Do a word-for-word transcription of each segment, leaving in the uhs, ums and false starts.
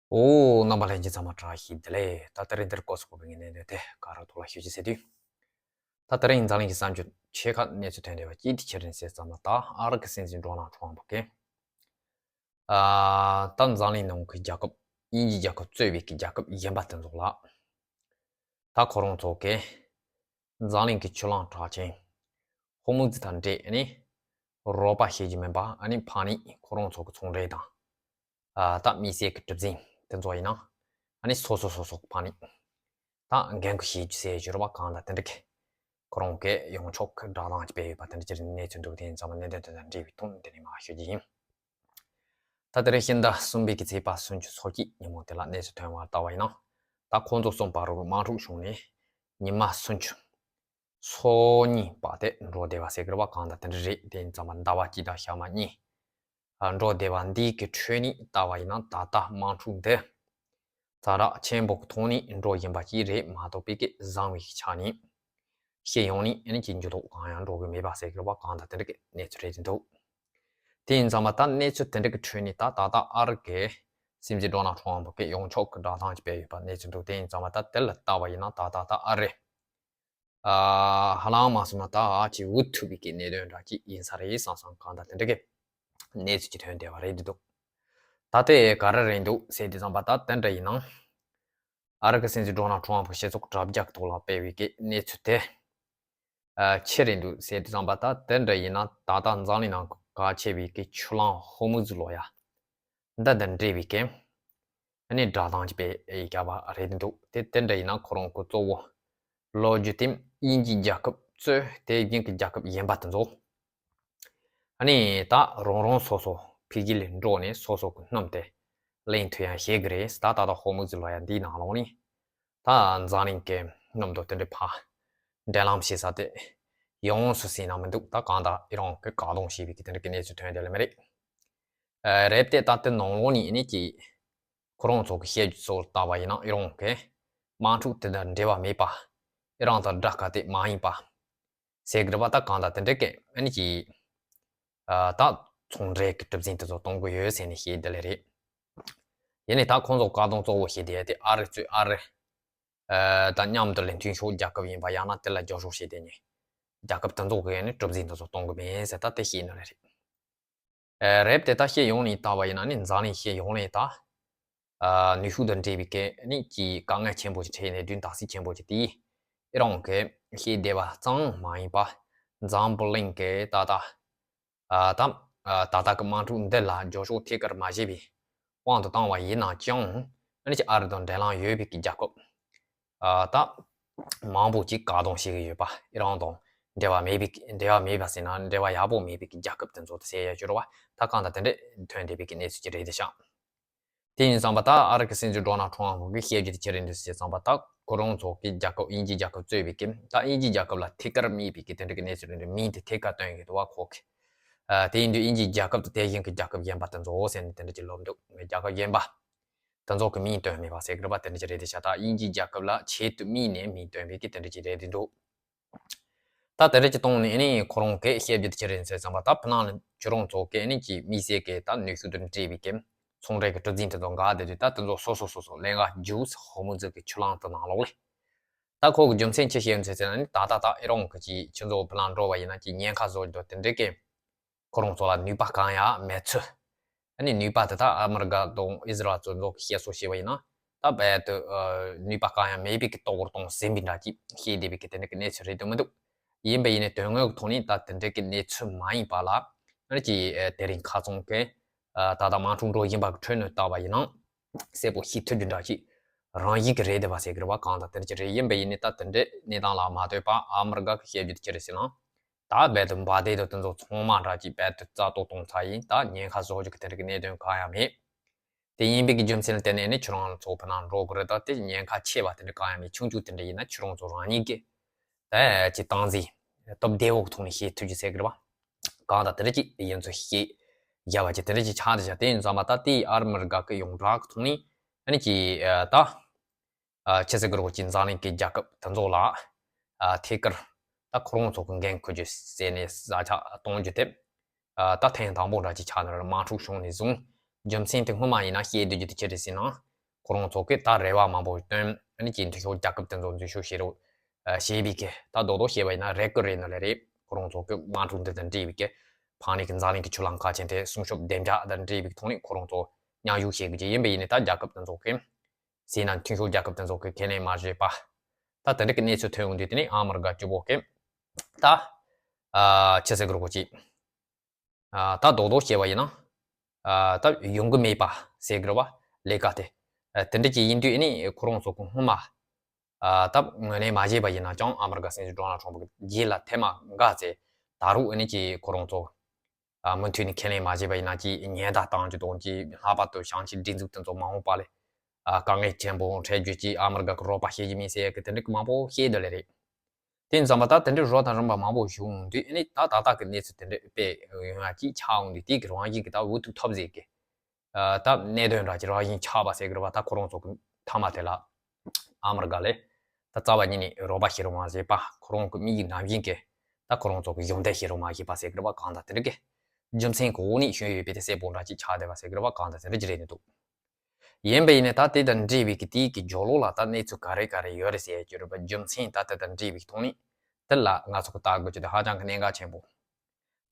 ཨོ། རྣམ་པ་ལྷན་རྒྱས་ཚང་མ་བཀྲ་ཤིས་བདེ་ལེགས། ད་དེ་རིང་འདིར་སྐོར་སོགས་པའི་གནད་དོན་དེ་ག་ར་ཐོག་ལ་ཞུ་རྒྱུ་ཟེར་དུས། ད་དེ་རིང་འཛམ་གླིང་གི་བསམ་སྤྱོད་ཆེ་ཁག་གནས་ཚུལ་ཐོན་བསྡད་པ་གཅིག་དེ་ཕྱི་རིང་ཟེར་ཙམ་ལ། ད་ཨ་རི་གི་སྲིད་འཛིན་ཌོ་ནལ་ཊམ་ཕུ་གིས། ཨ། ད་འཛམ་གླིང་ནང་གི་རྒྱལ་ཁབ། དབྱིན་ཇིའི་རྒྱལ་ཁབ་གཙོས་པའི་གི་རྒྱལ་ཁབ་གཞན་པ་དེ་ཚོ་ལ། ད་ཁོ་རང་ཚོ་གིས་འཛམ་གླིང་གི་ཆུ་གླིང་གྲགས་ཅན་ཧོར་མུ་ཛི་དང་འབྲེལ་ནས་རོགས་པ་བྱེད་རྒྱུ་མིན་པ། ཨ་ནི་ཕར་ནས་ཁོ་རང་ཚོ་གི་ཚོང་འབྲེལ་དང་། ཨ། ད་དམིགས་བསལ་གྱི་གྲུ་གཟིངས་དེ་ཚོ་ཡིན་ན། ཨ་ནི་སོ་སོ་སོ་སོ་ཕར་ནས་ད་འགན་ཁུར་བྱེད་རྒྱུ་ཟེར་གྱི་རེད་པ། གང་ལྟར་དེ་འདྲ་གི་ཁོ་རང་གིས་ཡོངས་ཁྱབ་ཀྱི་བསྒྲགས་གཏམ་ཅིག་སྤེལ་ཡོད་པ་དེ་འདྲ་ཅིག་གནས་ཚུལ་འདུག་དེ་ཡིན་ཙང་མ་གནད་དོན་དེ་དང་འབྲེལ་བའི་ཐོག་ནས་དེ་ནས་མར་ཞུ་རྒྱུ་ཡིན། ད་དེ་རིང་ཕྱི་ཟླ་གསུམ་པའི་གི་ཚེས་པ་སུམ་ཅུ་སོ་གཅིག་ཉིན་མོ་དེ་ལ་གནས་ཚུལ་ཐོན་པར་བལྟ་བ་ཡིན་ན། ད་ཁོང་ཚོ་གསུམ་བར་དུ་དམག་འཁྲུག་བྱུང་ནས་ཉི་མ་སུམ་ཅུ་སོ་གཉིས་བར་དེ་འགྲོ་བསྡད་པ་ཟེར་གི་རེད་པ། གང་ལྟར་དེ་འདྲ་རེད། དེ་ཡིན་ཙང་མ་ཟླ་བ་གཅིག་དང་ཞག་མ་གཉིས། ཨ། འགྲོ་བསྡད་པ་འདིའི་གི་ཁྲོད་ནས་བལྟ་བ་ཡིན་ན། ད་ལྟ་དམག་འཁྲུག་འདི་ཛ་དྲག་ཆེན་པོ་གི་ཐོག་ནས་འགྲོ་བཞིན་པ་ཅིག་རེད་མ་གཏོགས་པའི་གི་བཟང་བའི་ཆ་ནས་སྤྱི་ཡོངས་ནས་ཨ་ནི་ཅིག་འགྱུར་ལྡོག་གང་ཡང་འགྲོ་གི་མེད་པ་ཟེར་གི་རེད་པ། གང་ལྟར་དེ་འདྲ་གི་གནས་ཚུལ་རེད་འདུག་དེ་ཡིན་ཙང་མ་ད་གནས་ཚུལ་དེ་འདྲ་གི་ཁྲོད་ནས་ད་ད་ལྟ་ཨ་རི་གི་སྲིད་འཛིན་ཌོ་ནལ་ཊམ་ཕུ་གིས་ཡོངས་ཁྱབ་ཀྱི་བསྒྲགས་གཏམ་ཅིག་སྤེལ་ཡོད་པ་གནས་ཚུལ་འདུག་དེ་ཡིན་ཙང་མ་ད་དེ་ལ་བལྟ་བ་ཡིན་ན། ད་ད་ད་ཨ་རི། ཨ། ཧ་ལམ་མ་སོང་ན་ད་ཨ་ཅིག་འུ་ཐུག་པའི་གི་གནད་དོན་འདྲ་ཅིག་ཡིན་ས་རེད་བསམ་བསམ། གང་ལྟར་དེ་འདྲ་གི་གནས་ཚུལ་ཅིག་ཐོན་བསྡད་པ་རེད་འདུག་ད་དེ་ག་རེ་རེད་འདུག་ཟེར་དུས་ཙམ་པ། ད་དེ་འདྲ་ཡིན་ན། ཨ་རི་གི་སྲིད་འཛིན་ཌོ་ནལ་ཊམ་ཕུ་སྤྱི་ཚོགས་དྲ་རྒྱ་གི་ཐོག་ལ་སྤེལ་བའི་གི་གནས་ཚུལ་དེ། ཨ། ཅི་རེད་འདུག་ཟེར་དུས་ཙམ་པ། ད་དེ་འདྲ་ཡིན་ན་ད་ལྟ་འཛམ་གླིང་ནང་གི་གལ་ཆེ་བའི་གི་ཆུ་གླིང་ཧོར་མུ་ཛི་ལོགས་ཡ་འདི་དང་འབྲེལ་བའི་གི་ཨ་ནི་བསྒྲགས་གཏམ་ཅིག་སྤེལ་བརྒྱབ་པ་རེད་འདུག་དེ་དེ་འདྲ་ཡིན་ན་ཁོ་རང་གི་གཙོ་བོ་ལོ་རྒྱུས་དེ་དབྱིན་ཇིའི་རྒྱལ་ཁབ་གཙོས་དེ་བཞིན་གྱི་རྒྱལ་ཁབ་གཞན་པ་དེ་ཚོ། ཨ་ནི་ད་རང་རང་སོ་སོ་འཕེལ་རྒྱས་ལ་འགྲོ་ནས་སོ་སོ་གི་སྣུམ་དེ་ལེན་ཐུབ་ཡ་བྱེད་གི་རེད། ད་ད་ལྟ་ཧོར་མུ་ཛི་ལོགས་ཡ་འདིའི་ནང་ལོགས་ནས་ད་འཛམ་གླིང་གི་སྣུམ་དེ་དེ་འདྲ་ཕར་འདྲེན་ལམ་བྱེད་ས་དེ་ཡོངས་སུ་ཟིན་ན་མི་འདུག་ད་གང་ལྟར་ཨི་རན་གྱིས་བཀག་སྡོམ་བྱས་པའི་གི་དེ་འདྲ་གི་གནས་ཚུལ་ཐོན་བསྡད་ལེ་མི་རེད། ཨ། རེད་དེ། ད་དེ་ནང་ལོགས་ནས་ཨ་ནི་ཅིག་ཁོ་རང་ཚོ་གི་བཤད་རྒྱུ་ཚོ་ལ་བལྟ་བ་ཡིན་ན། ཨི་རན་གྱིས་དམག་འཁྲུག་དེ་དང་འབྲེལ་བ་མེད་པ། ཨི་རན་དང་དགྲ་དགའ་དེ་མ་ཡིན་པ་ཟེར་གི་རེད་པ། ད་གང་ལྟར་དེ་འདྲ་གི་ཨ་ནི་ཅིག་ཨ། ད་ཚོང་འབྲེལ་གྱི་གྲུ་གཟིངས་དེ་ཚོ་གཏོང་གི་ཡོད་ཟེར་ནས་བཤད་བསྡད་ལེ་རེད། ཡིན་ནའི་ད་ཁོང་ཚོ་བཀག་སྡོམ་གཙོ་བོ་བྱེད་བསྡད་དེ་ཨ་རི་གཙོས་ཨ་རི། ཨ། ད་མཉམ་དུ་ལས་མཐུན་ཤོག་རྒྱལ་ཁབ་ཡིན་པ། ཡང་ན་དེ་ལ་རྒྱབ་སྐྱོར་བྱེད་བསྡད་མཁན་རྒྱལ་ཁབ་དེ་ཚོ་གིས་ཨ་ནི་གྲུ་གཟིངས་དེ་ཚོ་གཏོང་གི་མེད་ཟེར་ད་དེ་བཤད་ནི་རེད། ཨ། རེད་དེ། ད་སྤྱི་ཡོངས་ནས་བལྟ་བ་ཡིན་ན་ནི་འཛམ་གླིང་སྤྱི་ཡོངས་ནས་ད། ཨ། ནུས་ཤུགས་དང་འབྲེལ་བའི་གི་ཨ་ནི་ཅིག་དཀའ་ངལ་ཆེན་པོ་ཅིག་འཕྲད་ནས་དུས། དཀའ་ངལ་ཆེན་པོ་ཅིག་དེ་ཨི་རན་གྱིས་བཤད་བསྡད་པ་ཙམ་མ་ཡིན་པ། འཛམ་བུ་གླིང་གི་ད་ལྟ། ཨ། ད། ཨ། ད་ལྟ་གི་དམག་འཁྲུག་འདི་ལ་རྒྱབ་སྐྱོར་ཐད་ཀར་མ་བྱས་པའི་དབང་དུ་བཏང་བ་ཡིན་ན་ཀྱང་། ཨ་ནི་ཅིག་ཨ་རི་དང་འབྲེལ་ལམ་ཡོད་པའི་གི་རྒྱལ་ཁབ། ཨ། ད་མང་པོ་ཅིག་བཀག་སྡོམ་བྱེད་ཀྱི་ཡོད་པ། ཨི་རན་དང་འབྲེལ་བ་མེད་པའི། འབྲེལ་བ་མེད་པ་ཟེར་ན་འབྲེལ་བ་ཡག་པོ་མེད་པའི་གི་རྒྱལ་ཁབ་དེ་ཚོ་དེ་ཟེར་ཡ་ཅིག་རེད་པ། ད་གང་ལྟར་དེ་འདྲ་ཐོན་བསྡད་པའི་གི་གནས་ཚུལ་ཅིག་རེད་དེ་ཤག་དེ་ཡིན་ཙང་པ་ད་ཨ་རི་གི་སྲིད་འཛིན་ཌོ་ནལ་ཊམ་ཕུ་གིས་བཤད་རྒྱུ་དེ་ཅི་རེད་འདུག་ཟེར་ཙང་པ། ད་ཁོ་རང་ཚོ་གི་རྒྱལ་ཁབ། དབྱིན་ཇིའི་རྒྱལ་ཁབ་གཙོས་པའི་གི། ད་དབྱིན་ཇིའི་རྒྱལ་ཁབ་ལ་ཐད་ཀར་མེད་པའི་གི་དེ་འདྲ་གི་གནས་ཚུལ་རེད་འདུག་མིང་དེ་ཐད་ཀར་བཏོན་ཡོད་འདུག་པ་ཁོ་གིས། ཨ། དེ་ཡིན་དུས་དབྱིན་ཇིའི་རྒྱལ་ཁབ་དང་དེ་བཞིན་གྱི་རྒྱལ་ཁབ་གཞན་པ་དེ་ཚོ་ཟེར་ནས་དེ་འདྲ་ཅིག་ལབ་འདུག་རྒྱལ་ཁབ་གཞན་པ་དེ་ཚོ་གི་མིང་བཏོན་མེད་པ་ཟེར་གི་རེད་པ། དེ་འདྲ་ཅིག་རེད་དེ་ཤག་ད་དབྱིན་ཇིའི་རྒྱལ་ཁབ་ལ་ཆེད་དུ་དམིགས་ནས་མིང་བཏོན་པའི་གི་དེ་འདྲ་ཅིག་རེད་དེ་འདུག་ད་དེ་འདྲ་ཅིག་བཏང་ནས་ཨ་ནི་ཁོ་རང་གིས་བཤད་རྒྱུ་དེ་ཅི་རེད་ཟེར་ཙང་པ། ད་ཕི་ནང་ལ་ཁྱོད་རང་ཚོ་གི་ཨ་ནི་ཅིག་དམིགས་བསལ་གྱི་ད་ནུས་ཤུགས་དང་འབྲེལ་བའི་གི་ཚོང་འབྲེལ་གྱི་གྲུ་གཟིངས་དེ་ཚོ་འགག་བསྡད་དུས། ད་དེ་ཚོ་སོ་སོ་སོ་སོ་ལེན་ག་རྒྱུགས། ཧོར་མུ་ཛི་གི་ཆུ་གླིང་དེ་ནང་ལོགས་ལ། ད་ཁོ་གི་རྒྱུ་མཚན་ཅི་བཤད་ཡོད་ཟེར་ན་ནི། ད་ད་ད་ཨི་རན་གྱིས་ཅིག་ཁྱེད་ཚོ་ཕི་ནང་འགྲོ་བ་ཡིན་ན་ཅིག་ཉེན་ཁ་བཟོ་རྒྱུ་དེ་འདྲ་གི་ཁོ་རང་ཚོ་ལ་ནུས་པ་གང་ཡང་མེད་ཚུལ། ཨ་ནི་ནུས་པ་དེ་དག་ཨ་མི་རི་ཀ་དང་ཨི་ཟི་རལ་ཚོ་ཚོ་གིས་བཤད་སྲོལ་བྱས་པ་ཡིན་ན། ད་རྦད་དེ་ནུས་པ་གང་ཡང་མེད་པའི་གི་ལྟོ་གོས་གཏོང་ཟིན་པའི་འདྲ་ཅིག་བཤད་བསྡད་པའི་གི་དེ་འདྲ་གི་གནས་ཚུལ་རེད་འདུག་མི་འདུག་ཡིན་པ་ཡིན་ནའི་དོན་དངོས་ཀྱི་ཐོག་ནས་ད་དེ་འདྲ་གི་གནས་ཚུལ་མ་ཡིན་པ་ལ། ཨ་ནི་ཅིག་དེ་རིང་ཁ་སང་གི་ད་ལྟ་དམག་འཁྲུག་འགྲོ་བཞིན་པ་གི་ཁྲོད་ནས་བལྟས་པ་ཡིན་ན་གསལ་པོ་ཤེས་ཐུབ་རྒྱུ་འདྲ་ཅིག་རང་བཞིན་གྱི་རེད་བསྡད་པ་ཟེར་གི་རེད་པ། གང་ལྟར་དེ་འདྲ་ཅིག་རེད། ཡིན་པ་ཡིན་ནའི་ད་དེ་འདྲའི་གནས་སྟངས་ལ་མ་ལྟོས་པ་ཨ་མི་རི་ཀ་གིས་བཤད་རྒྱུ་དེ་ཅི་རེད་ཟེར་ན། ད་རྦད་དེ་འབར་མདེལ་དང་དེ་ཚོ་ཚང་མ་འདྲ་ཅིག་རྦད་དེ་རྩ་གཏོར་གཏོང་ཚར་ཡིན། ད་ཉེན་ཁ་བཟོ་རྒྱུ་གི་དེ་འདྲ་གི་གནད་དོན་གང་ཡང་མེད། དེ་ཡིན་པའི་གི་རྒྱུ་མཚན་ལ་བརྟེན་ནས་ཨ་ནི་ཁྱོད་རང་ཚོ་ཕི་ནང་འགྲོ་དགོས་རེད། ད་དེ་ཉེན་ཁ་ཆེ་བ་དེ་འདྲ་གང་ཡང་མེད། ཆུང་ཆུང་དེ་འདྲ་ཡིན་ན་ཁྱོད་རང་ཚོ་རང་ཉིད་ཀྱི་ད་ཅིག་སྟངས་འཛིན་སྟབས་བདེ་བོ་གི་ཐོག་ནས་བྱེད་ཐུབ་རྒྱུ་ཟེར་གི་རེད་པ། གང་ལྟར་དེ་འདྲ་ཅིག་ཡིན་ཚུལ་བཤད་བཞག་པ་ཅིག་དེ་འདྲ་ཅིག་ཆགས་བསྡད་ཤག་དེ་ཡིན་ཙང་མ་ད་དེ་ཨ་མི་རི་ཀ་གི་ཡོངས་གྲགས་ཀྱི་ཐོག་ནས་ཨ་ནི་ཅིག་ད། ཨ། ཕྱི་སྲིད་ཀྱི་རོགས་ཀྱིས་འཛམ་གླིང་གི་རྒྱལ་ཁབ་དེ་ཚོ་ལ། ཨ། ཐད་ཀར་ད་ཁོ་རང་ཚོ་གི་འགན་འཁུར་རྒྱུ་ཟེར་ནས་ཟ་ཆ་གཏོང་རྒྱུ་དེ། ཨ། ད་ཐེངས་དང་པོ་འདྲ་ཅིག་ཆགས་ནི་རེད། དམག་འཁྲུག་བྱུང་ནས་བཟུང་རྒྱུ་མཚན་དེ་སྔོན་མ་ཡིན་ན་བཤད་སྡོད་རྒྱུ་དེ་ཅི་རེད་ཟེར་ན། ཁོ་རང་ཚོ་གི་ད་རེ་བ་མང་པོ་བཏོན། ཨ་ནི་ཅིག་མཐུན་ཕྱོགས་རྒྱལ་ཁབ་དེ་ཚོ་འཛུལ་ཞུགས་བྱེད་རོགས་བྱེད་པའི་གི་ད་རྡོག་རྡོག་བཤད་པ་ཡིན་ན་རེད་ཀི་རེད་ནི་ལས་རེད། ཁོ་རང་ཚོ་གི་དམག་འཁྲུག་འདི་དང་འབྲེལ་བའི་གི་ཕངས་ནས་གི་འཛམ་གླིང་གི་ཆུ་གླང་ཁ་ཆེ་མཐའི་སྲུང་སྐྱོབ་བདེ་འཇགས་དང་འབྲེལ་བའི་ཐོག་ནས་ཁོ་རང་ཚོ་མཉམ་ཞུགས་བྱེད་དགོས་ཀྱི་ཡིན་པ་ཡིན་ནི་ད་རྒྱལ་ཁབ་དེ་ཚོ་གི་ཟེར་ན་མཐུན་ཕྱོགས་རྒྱལ་ཁབ་དེ་ཚོ་གི་ཁས་ལེན་མ་བྱས་པ། ད་དེ་འདྲ་གི་གནས་ཚུལ་ཐོན་ཡོང་དུས་དེ་ནི་ཨ་མི་རི་ཀ་གཅིག་པོ་གི་ད་ཨ་ཆི་ཟེར་གི་རེད་གོ་ཅིག་ཨ་ད་རྡོག་རྡོག་བཤད་པ་ཡིན་ན་ཨ་ད་ཡོང་གི་མེད་པ་ཟེར་གི་རེད་བ། ལས་ཀ་དེ་ཨ་དེ་འདྲ་ཅིག་ཡིན་དུས་ཨ་ནི་ཁོ་རང་ཚོ་གི་སྔོན་མ་ཨ་ད་ངོས་ལེན་མ་བྱས་པ་ཡིན་ན་ཀྱང་ཨ་མི་རི་ཀ་སྲིད་འཛིན་ཌོ་ནལ་ཊམ་པ་གི་རྗེས་ལ་ཐེངས་མ་འགའ་ཚེ་ད་རུང་ཨ་ནི་ཅིག་ཁོ་རང་ཚོ་ཨ་མུ་མཐུད་ནས་ཁས་ལེན་མ་བྱས་པ་ཡིན་ན་ཅིག་ཉེན་བརྡ་བཏང་རྒྱུ་དང་ཅིག་ལྷག་པར་དུ་བྱང་ཆིངས་སྒྲིག་འཛུགས་དེ་ཚོ་མ་འོངས་པ་ལ་ཨ་དཀའ་ངལ་ཆེན་པོ་འཕྲད་རྒྱུ་ཅིག་ཨ་མི་རི་ཀ་གི་རོགས་པ་བྱེད་ཀྱི་མིན་ཟེར་ཡ་གི་དེ་འདྲ་གི་མང་པོ་བཤད་བསྡད་ལེ་རེད། དེ་ཙམ་པ་ད་དེ་འདྲའི་རོ་དང་རིམ་པ་མང་པོ་བྱུང་དུས་ཨ་ནི་ད་ཏག་ཏག་གི་གནས་ཚུལ་དེ་འདྲ་དཔེ་ཡོང་ཡ་ཅིག་ཆགས་འོང་དུས་དེ་གི་རང་བཞིན་གྱི་ད་འུ་ཐུག་ཐབས་ཟེར་གི་ཨ་ད་གནད་དོན་འདྲ་ཅིག་རང་བཞིན་ཆགས་པ་ཟེར་གི་རེད་བ། ད་ཁོ་རང་ཚོ་གི་མཐའ་མ་དེ་ལ་ཨ་མི་རི་ཀ་ལས་ད་རྩ་བ་ཉིད་ནས་རོགས་པ་བྱེད་རོགས་མ་བྱེད་པ། ཁོ་རང་གི་མིག་གི་ནམ་རྒྱུན་གི་ད་ཁོ་རང་ཚོ་གི་གཞོགས་འདེགས་བྱེད་རོགས་མ་བྱེད་པ་ཟེར་གི་རེད་བ། གང་ལྟར་དེ་འདྲ་གི་རྒྱུ་མཚན་གི་འོག་ནས་བྱུང་ཡོད་པའི་དེ་གསལ་པོ་འདྲ་ཅིག་ཆགས་བསྡད་པ་ཟེར་གི་རེད་བ། གང་ལྟར་དེ་འདྲ་ཅིག་རེད་ནི་འདུག་ཡིན་པ་ཡིན་ནའི་ད་དེ་དང་འབྲེལ་བའི་གི་དེའི་གི་སྦྱོར་ཀློག་ལ་ད་གནས་ཚུལ་ག་རེ་ག་རེ་ཡོད་རེད་ཟེར་ཡ་གི་རེད་པ། རྒྱུ་མཚན་ད་དེ་དང་འབྲེལ་བའི་ཐོག་ནས་དེ་ལ་ང་ཚོ་གི་ལྟ་དགོས་རྒྱུ་དེ་ཧ་ཅང་གི་གནད་འགག་ཆེན་པོ།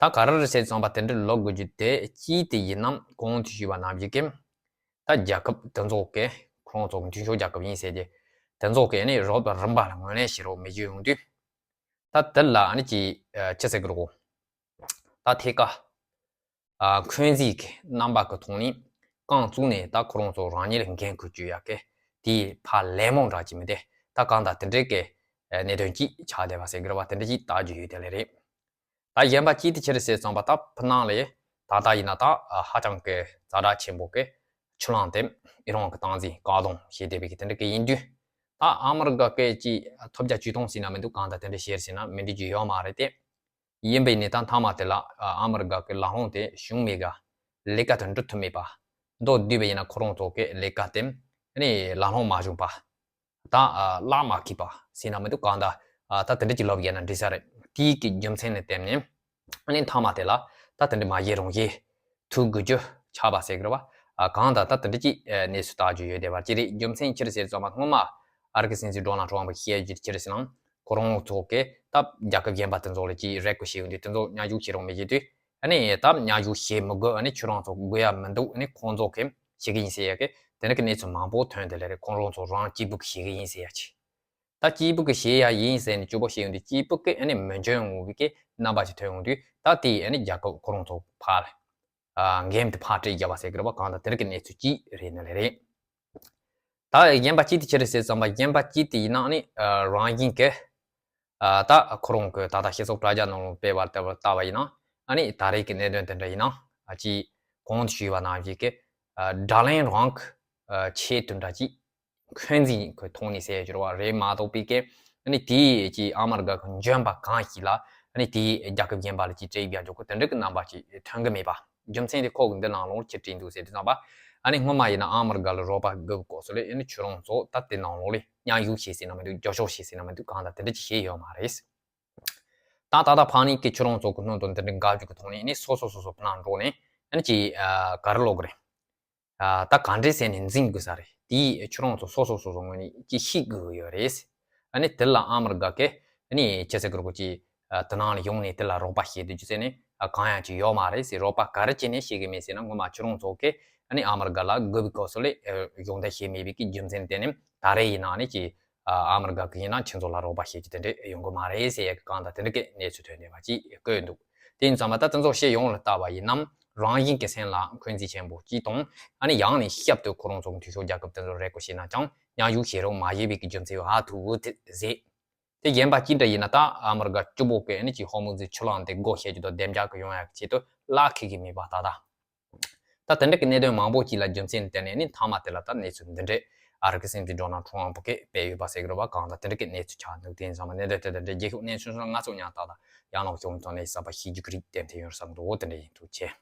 ད་ག་རེ་རེད་ཟེར་ཙམ་པ་དེ་འདྲ་ལབ་དགོས་རྒྱུ་དེ་གཅིག་དེ་ཡིན་ནམ་གོང་དུ་ཞུས་པ་ནང་བཞིན་གི་ད་རྒྱལ་ཁབ་དེ་ཚོ་གི་ཁོ་རང་ཚོ་གི་མཐུན་ཕྱོགས་རྒྱལ་ཁབ་ཡིན་ཟེར་ཏེ་དེ་ཚོ་གི་ནི་རོགས་པ་རིམ་པ་ལ་ངོས་ལེན་བྱེད་རོགས་མི་བྱེད་ཡོང་དུས་ད་དེ་ལ་ནི་ཅི་ཅི་ཟེར་གི་རེད་གོ། ད་ཐད་ཀ་ཨ་འཁོན་འཛིན་གྱི་རྣམ་པ་གི་ཐོག་ནས་རྐང་བཙུགས་ནས་ད་ཁོ་རང་ཚོ་རང་ཉིད་ལ་འགན་འཁུར་བཅུག་ཡག་གི་དེའི་ཕ་ལས་མང་འདྲ་ཅིག་མི་དེ་ད་གང་ལྟར་དེ་འདྲའི་གི་གནད་དོན་ཅིག་ཆགས་བསྡད་པ་ཟེར་གི་རེད་བ། དེ་འདྲ་ཅིག་ལྟ་རྒྱུ་ཡོད་དེ་ལས་རེད། ད་གཞན་པ་ཅིག་དེ་ཅི་རེད་ཟེར་ཙམ་པ་ད་ཕུ་ནང་ལས་ད་ལྟ་ཡིན་ན་ད་ཧ་ཅང་གི་ཛ་དྲག་ཆེན་པོ་གི་ཆུ་ལང་དེ་ཨི་རང་གི་སྟངས་འཛིན་བཀག་སྡོམ་བྱེད་བསྡད་པའི་གི་དེ་འདྲ་གི་ཡིན་དུས་ད་ཨ་མི་རི་ཀ་གི་ཅིག་ཐོབ་རྒྱ་ཇུས་སྟོང་ཟིན་ན་མི་འདུག་གང་ལྟར་དེ་འདྲ་བྱེད་ཟིན་ན་མི་འགྲིག་རྒྱུ་ཡོད་མ་རེད་དེ། ཡིན་པའི་ནི་ད་མཐའ་མ་དེ་ལ་ཨ་མི་རི་ཀ་གི་ལམ་ལྷོང་དེ་བྱུང་མེད་ག་ལས་ཀ་དེ་འགྲུབ་ཐུབ་མེད་པ། མདོར་བསྡུས་པ་ཡིན་ན་ཁོ་རང་ཚོ་གི་ལས་ཀ་དེ་ནི་ལམ་ལྷོང་མ་བྱུང་པ། ད་ལག་མ་འཁེལ་པ་ཟེར་ན་མི་འདུག་གང་ལྟར་ད་དེ་འདྲ་ཅིག་ལབ་ཡས་ན་འགྲིག་ས་རེད། དེའི་གི་རྒྱུ་མཚན་ནི་བརྟེན་ནས་ནི་མཐའ་མ་དེ་ལ་ད་དེ་འདྲ་མ་བྱེད་རུང་བྱེད་ཐུབ་དགོས་རྒྱུ་ཆགས་པ་ཟེར་གི་རེད་བ། གང་ལྟར་ད་དེ་འདྲ་ཅིག་གནས་ཚུལ་ལྟ་རྒྱུ་ཡོད་བསྡད་པ་ཅིག་རེད། རྒྱུ་མཚན་ཅི་རེད་ཟེར་ཙམ་པ་སྔོན་མ་ཨ་རི་གི་སྲིད་འཛིན་ཌོ་ནལ་ཊམ་པ་བཤད་རྒྱུ་ཅི་རེད་ཟེར་ན་ཁོ་རང་ཚོ་གི་ད་རྒྱལ་ཁབ་གཞན་པ་དེ་ཚོ་ལ་ཅིག་རེ་སྐུལ་བྱེད་ཡོང་དུས་དེ་ཚོ་མཉམ་ཞུགས་བྱེད་རོགས་མི་བྱེད་དུས། ཨ་ནི་ད་མཉམ་ཞུགས་བྱེད་མི་དགོས། ཨ་ནི་ཁྱོད་རང་ཚོ་དགོས་ཡ་མི་འདུག་ཨ་ནི་ཁོང་ཚོ་གིས་བྱེད་གི་ཡིན་ཟེར་ཡ་གི་དེ་འདྲ་གི་གནས་ཚུལ་མང་པོ་ཐོན་དེ་ལས་རེད། ཁོང་རང་ཚོ་རང་སྐྱིད་སྡུག་གི་བྱེད་གི་ཡིན་ཟེར་ཡ་ཅིག་ད་སྐྱིད་སྡུག་གི་བྱེད་ཡ་ཡིན་ཟེར་ནས་སྐྱོ་པོ་བྱེད་ཡོང་དུས་སྐྱིད་སྡུག་གི་ཨ་ནི་མི་འཇོན་འོང་བའི་གི་རྣམ་པ་ཅིག་ཐོན་ཡོང་དུས་ད་དེ་ཨ་ནི་རྒྱལ་ཁབ་ཁོ་རང་ཚོ་ཕར་ཨ་འགེམས་དེ་ཕར་སྤྲད་རྒྱབ་པ་ཟེར་གི་རེད་བ། གང་ལྟར་དེ་རིགས་ཀྱི་གནས་ཚུལ་ཅིག་རེད་ནི་ལས་རེད། ད་གཞན་པ་ཅིག་དེ་ཅི་རེད་ཟེར་ཙམ་པ་གཞན་པ་ཅིག་དེ་ཡིན་ན་ཨ་ནི་ཨ་རང་བཞིན་གི་ཨ་ད་ཁོ་རང་གི་ད་ལྟ་སྤྱི་ཚོགས་དྲ་རྒྱ་ནང་ལ་སྤེལ་བ་ལྟ་བུ་ལྟ་བ་ཡིན་ན་ཨ་ནི་ད་རེས་ཀྱི་གནད་དོན་དེ་འདྲ་ཡིན་ན་ཨ་ཅིག་གོང་དུ་ཞུས་པ་ནང་བཞིན་གི་ཨ་དགྲ་ལན་རང་གི་ཨ་ཆེད་དུ་འདྲ་ཅིག་འཁོན་འཛིན་གྱི་ཐོག་ནས་ཟེར་གྱི་རེད་བ། རེད་མ་གཏོགས་པའི་གི་ཨ་ནི་དེའི་ཀྱི་ཨ་མི་རི་ཀ་གི་འཇོན་པ་གང་ཞིག་ལ་ཨ་ནི་དེའི་རྒྱལ་ཁབ་གཞན་པ་ལ་ཅིག་སྤྲད་རྒྱག་རྒྱུ་གི་དེ་འདྲ་གི་རྣམ་པ་ཅིག་ཐོན་གི་མེད་པ། རྒྱུ་མཚན་དེ་ཁོ་གི་འདི་ནང་ལོགས་ཅི་བྲིས་འདུག་ཟེར་དུས་ཙམ་པ་ཨ་ནི་སྔོན་མ་ཡིན་ན་ཨ་མི་རི་ཀ་ལ་རོགས་པ་དགོས་པའི་སྐབས་སུ་ལ་ཨ་ནི་ཁྱོད་རང་ཚོ་ད་དེ་ནང་ལོགས་ལ་མཉམ་ཞུགས་བྱེད་ཟེར་ན་མི་འདུག་རྒྱབ་སྐྱོར་བྱེད་ཟེར་ན་མི་འདུག་གང་ལྟར་དེ་འདྲ་ཅིག་བྱས་ཡོད་མ་རེད། ད་ད་ལྟ་ཕ་ནི་གི་ཁྱོད་རང་ཚོ་གི་སྣོན་དང་དེ་འདྲ་འགག་རྒྱུ་གི་ཐོག་ནས་ཨ་ནི་སོ་སོ་སོ་སོ་ཕ་ནང་འགྲོ་ནས་ཨ་ནི་ཅི་ཨ་ག་རེ་ལབ་གི་རེད། ཨ་ད་ག་འདྲས་ཟེར་ནས་འཛིང་དགོས་ས་རེད། དེ་ཁྱོད་རང་ཚོ་སོ་སོ་སོ་སོ་ངོས་ནས་ཅི་ཤེས་དགོས་ཀྱི་ཡོད་རེད། ཨ་ནི་དེ་ལ་ཨ་མི་རི་ཀ་གི་ཨ་ནི་ཅི་ཟེར་དགོས་རེད་གོ་ཅི་ཨ་དེ་ནང་ལ་ཡོང་ནས་དེ་ལ་རོགས་པ་བྱེད་དུས་ཅི་ཟེར་ནས་ཨ་གང་ཡང་ཅི་ཡོད་མ་རེད་ཟེར། རོགས་པ་ག་རེ་བྱས་ནས་བྱེད་ཀྱི་མེད་ཟེར་ན་ངོ་མ་ཁྱོད་རང་ཚོ་གི་ཨ་ནི་ཨ་མི་རི་ཀ་ལ་དགོས་པའི་སྐབས་སུ་ལ་ཨ་སྦྱོང་བརྡར་བྱེད་མེད་པའི་གི་རྒྱུ་མཚན་དེ་ནི་ད་རེས་ཡིན་ན་ཨ་ནི་ཅི་ཨ་ཨ་མི་རི་ཀ་གི་ཡིན་ན་ཁྱེད་ཚོ་ལ་རོགས་པ་བྱེད་རྒྱུ་དེ་འདྲས་ཡོང་གི་མ་རེད་ཟེར་ཡ་གི་གང་ལྟར་དེ་འདྲ་གི་གནས་ཚུལ་ཐོན་བསྡད་པ་ཅིག་བཀོད་འདུག་དེ་ཡིན་ཙང་མ་ད་དེ་ཚོ་ཤེས་ཡོང་ལ་ལྟ་བ་ཡིན་ནམ་རང་བཞིན་གྱི་སེམས་ལ་འཁོན་འཛིན་ཆེན་པོ་གཅིག་དང་ཨ་ནི་ཡང་ནས་ཞབས་ཏོག་ཁོ་རང་ཚོ་གི་འཐུས་ཤོར་རྒྱལ་ཁབ་དེ་ཚོ་རེ་སྐུལ་བྱས་ན་ཀྱང་མཉམ་ཞུགས་བྱེད་རོགས་མ་བྱས་པའི་གི་རྒྱུ་མཚན་ཧ་ཐུ་བུ་ཐི་ཟེ། དེ་གཞན་པ་གཅིག་འདྲ་ཡིན་ན་ད་ཨ་མི་རི་ཀ་གཅིག་པོ་གི་ཨ་ནི་ཅིག་ཧོར་མུ་ཛི་ཆུ་ལང་དེ་སྒོ་ཕྱེ་རྒྱུ་དང་བདེ་འཇགས་གི་ཡོང་ཡག་གི་ཆེད་དུ་ལག་ཁེལ་གི་མེད་པ་ད་ད། ད་དེ་འདྲ་གི་གནད་དོན་མང་པོ་ཅིག་ལ་རྒྱུ་མཚན་བརྟེན་ནས་ནི་མཐའ་མ་དེ་ལ་ད་གནས་ཚུལ་འདི་འདྲས་ཨ་རི་གི་སྲིད་འཛིན་ཌོ་ནལ་ཊམ་པ་གིས་སྤེལ་ཡོད་པ་ཟེར་གི་རེད་བ། གང་ལྟར་དེ་འདྲ་གི་གནས་ཚུལ་ཆགས་འདུག་དེ་ཡིན་ཙང་མ་གནད་དོན་དེ་དང་འབྲེལ་རྒྱལ་ཤོག་གནས་ཚུལ་སོགས་ང་ཚོ་ཉག་ཏག་ཏག་ཡང་ལོག་བྱུང་ཐོག་ནས་གསར་པ་ཤེས་རྒྱུ་གི་རིགས་ཏན་ཏན་ཡོད་བསམ་འདུག་དེ་འདྲ་ཡིན། ཐུགས་རྗེ་ཆེ།